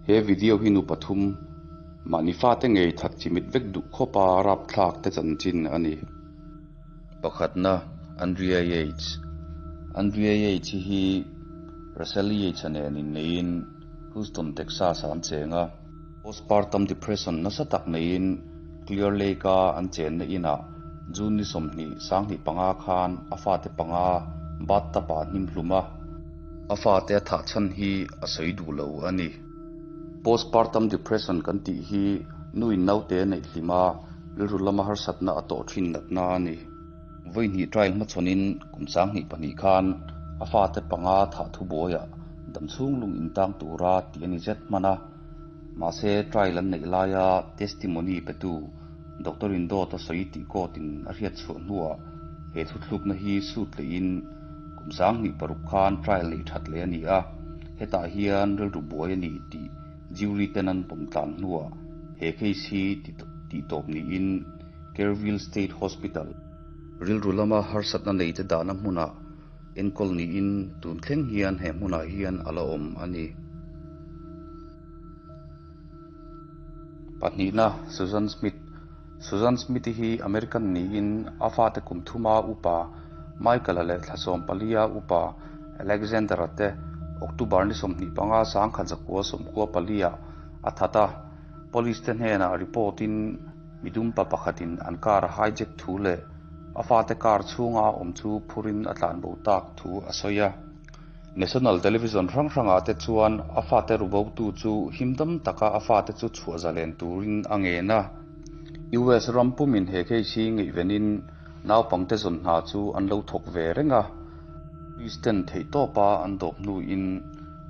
He video hi nu pathum, mahni fate ngei that chimit vek duh khawpa rapthlak te chanchin a ni. Pakhatna, Andrea Yates. Andrea Yates hi Russell Yates-a nen inneiin Houston, Texas-ah an cheng a. Postpartum depression nasa tak neiin Clear Lake-a an chenna inah June ni 20, 2005 khan a fate panga bathtub-ah a hnim hlum a. A fate a thah chhan hi a sawi duh lo a ni. Postpartum depression kan tih hi nuin naute a neih hlim a, rilru lama harsatna a tawh thin natna a ni. Vawi hnih trial hmachhawnin kum 2002 khan a fate panga thah thubuaiah damchhung lung intang tura tih a ni zet hman a. Mahse, trial an neih laia testimony petu Doctor in dawt a sawi tih court in a hriat chhuah hnuah he thuthlukna hi suit lehin kum 2006 khan trial neih that leh a ni a, hetah hian rilru buai a ni tih jury ten an pawm tlan hnuah he case hi tih tawp niin Kerrville State Hospital, rilru lama harsatna neite dahna hmunah enkawl niin tun thleng hian he hmunah hian a la awm a ni. Pahnihna, Susan Smith. Susan Smith-i hi American niin a fate kum thuma upa Michael-a leh thla 14-a upa Alexander-a te October ni 25 1994-ah a that a. Police te hnenah report-in midumpa pakhatin an car a hijack thu leh a fate car chhunga a awm chu phurin a tlanbo tak thu a sawi a. National Television hrang hrangah te chuan a fate rubotu chu himdam taka a fate chu chhuah zalen turin a ngen a. US ram pumin he case hi ngaihvenin naupangte zawn hna chu an lo thawk ve reng a. Police ten theihtawpa an dawp hnuin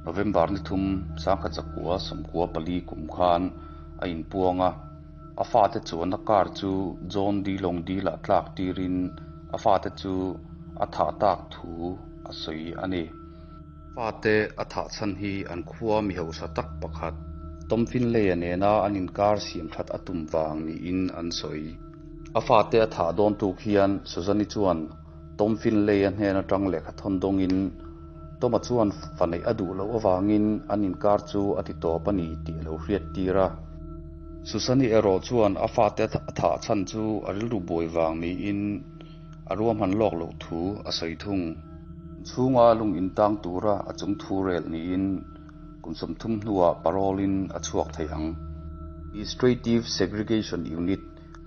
November ni 3, 1994 kum khan a inpuang a. A fate chuanna car chu John D. Long Deal-ah tlak tirin a fate chu a thah tak thu a sawi a ni. Fate a thah chhan hi an khua mi hausa tak pakhat Tom Finlay-a nena an inkar siam that a tum vang niin an sawi. A fate a thah dawn tuk hian Susan-i chuan Tom Finlay-a hnen atang lehkha thawn dawngin Tom-a chuan fa neih a duh loh avangin an inkar chu a ti tawp a ni tih a lo hriat tir a. Susan-i erawh chuan a fate a thah chhan chu a rilru buai vang niin a ruahman lawk loh thu a sawi thung. Chhunga lung intang tura a chung thu rel niin kum 30 hnuah parole-in a chhuak thei ang. Administrative Segregation Unit,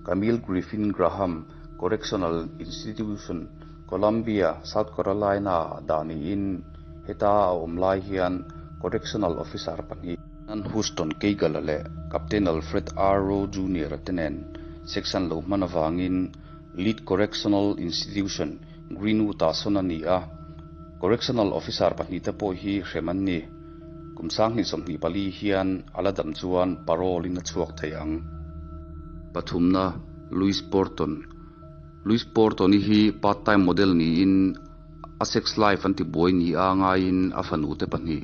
Camille Griffin Graham Correctional Institution, Columbia, South Carolina-ah dah niin heta a awm lai hian Correctional Officer pahnih, Nan Houston Cagle-a leh Captain Alfred R. Rowe Junior-a te nen sex an lo hman avangin Lead Correctional Institution, Greenwood-ah sawn a ni a. Correctional Officer pahnihte pawh hi hrem an ni. Kum 2024 hian a la dam chuan parole-in a chhuak thei ang. Pathumna, Louis Porton. Louis Porton-i hi part-time model niin a sex life an tibuai ni a ngaiin a fanute pahnih,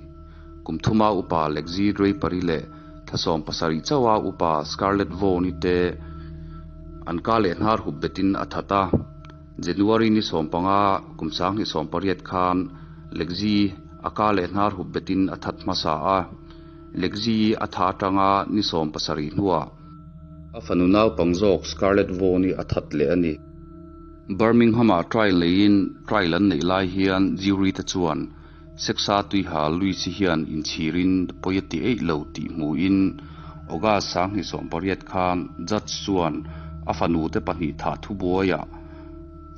kum thuma upa Lexi Draper-i leh thla 17 chauha upa Scarlett Vaughan-i te an ka leh hnar hup betin a that a. January ni 15, kum 2018 khan Lexi a ka leh hnar hup betin a that hmasa a. Lexi a tha atanga ni 17 hnuah a fanu naupang zawk Scarlett Vaughan-i a that leh a ni. Birmingham-ah trial neiin trial an neih lai hian jury te chuan sex-a tuiha Louis-i hian inchhirin pawi a ti eih lo tih hmuhin August 2018 khan judge chuan a fanu te pahnih thah thubuaiah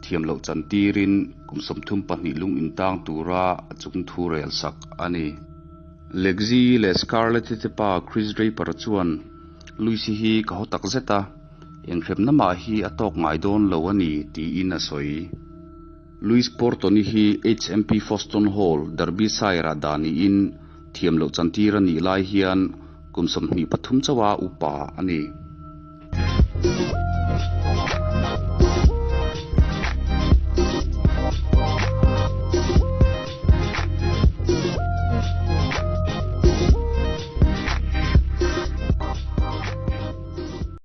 thiam loh chan tirin kum 32 lung intang tura a chung thu rel sak a ni. Lexi leh Scarlett-i te pa Chris Draper-a chuan Louis-i hi ka haw tak zet a, enghremna mah hi a tawk ngai dawn lo a ni tiin a sawi. Louis Porton-i hi HMP Foston Hall, Derbyshire-ah dah niin thiam loh chantir a nih lai hian kum 23 chauha upa a ni.